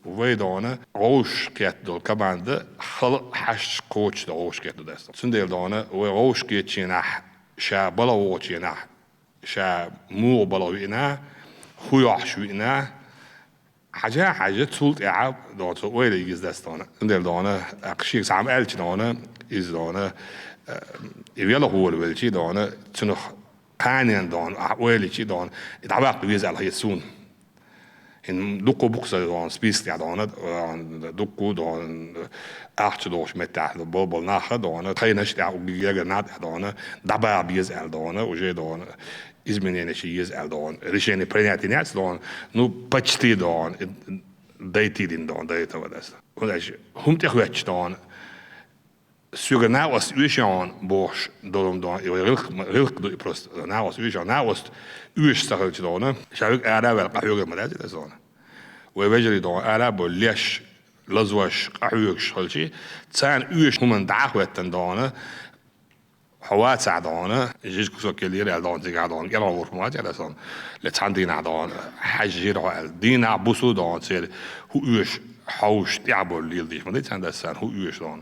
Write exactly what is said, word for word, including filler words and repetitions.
Вай дона гӀовш кхетта долу команда хала хьашташ кхочуш долу гӀовш кхетта ду дац. Цундела дона вай гӀовш кхетачийнахь, ша бала вогӀучийнахь, ша муха бала виъна, хӀу йохьуш виъна, хьажа, хьажа, цул тӀаьхьа дона цо ойла еза дац дона. Цундела дона, тӀаккха шега цхьамма аьлча дона, иза дона, э, и велхо волавелча дона, цунах кханенна дона, ахь ойла йича дона, и дӀабаккха веза аьлла хета суна. ХӀинца дуккха бу-кх сан дона список тӀехь дона, дона, дуккха дона, ахча дохуш меттехь болу-болу нах дона, тхайнаш тӀехь, уггар гергара нах тӀехь дона, дӀабаха беза аьлла дона, уже дона, измененеш еза аьлла дона, решение принять йина яц дона, ну, почти дона, дойти дина дона, до этого дац. ХӀунда аьлча хӀума тӀехӀоьттича дона, соьга накъост оьшу хьуна бохуш долу дона, и вай гӀиллакх, гӀиллакх ду и просто, накъост оьшу хьуна, накъост оьшуш ца хилча дона, ша вига ара а ваьлла, къахьоьгур ма дац иза дона. Вай вежарий дона, ара а бовлуш, лазош, къахьоьгуш хилча, царна оьшу хӀуманна дӀа а хӀоьттина дона, хьо вацахь дона, жижиг кусок елира аьлла дона, цигахь дона, кӀелхьарволуш ма вац иза дона. Ле цхьана дийнахь дона, хьаьжжира хьо аьлла. Дийнахь, буса дона, церан хӀу оьшу, хьовсуш тӀехь болу леладеш ма дац иза дона, царна хӀу оьшу дона.